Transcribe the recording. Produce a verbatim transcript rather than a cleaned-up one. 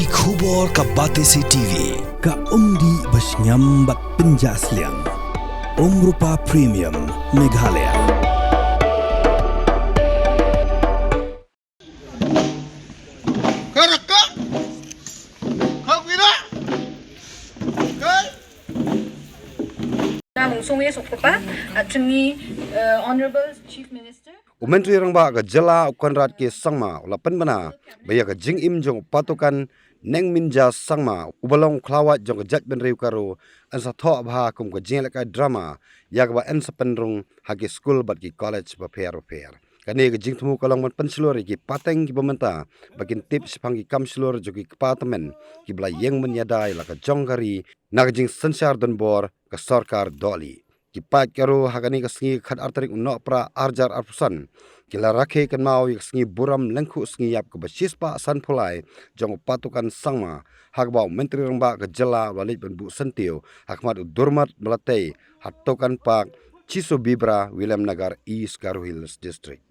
Khubor ka Batesi T V, ka umdih ba shngiam bad pynjah sliang. Umrupa Premium, Meghalaya. Nang sung ye suk pa, at chungi, eh, Honorable Chief Minister. U Myntri Rangbah ka jylla u Conrad K Sangma u la pynbna ba ïa ka jingim jong u Patukan Nengminja Sangma uba long u khlawait jong ka jaitbynriew Garo yn sa thoh bha kum ka jingïalehkai drama ïa kaba yn sa pynrung ha ki skul bad ki college bapher bapher. Kane ka jingthmu ka long ban pynshlur ïa ki pateng kiba mynta ba kin tip shaphang ki kam shlur jong ki kpa tymmen kiba la ïeng ban ïada ïa la ka jong ka ri na ka jingsynshar donbor ka sorkar dohlieh. Ki paid Garo ha kane ka sngi ka khatar tarik u Nohprah arhajar arphew san ki la rakhe kynmaw ïa ka sngi burom lyngkhuh sngi ïap kaba shispah sanphew lai jong u Patukan Sangma, ha kaba u Myntri Rangbah ka jylla u la leit ban buh syntiew ha khmat u Durmat Balatei ha Tukan Park, Chisubibra, Williamnagar, East Garo Hills District.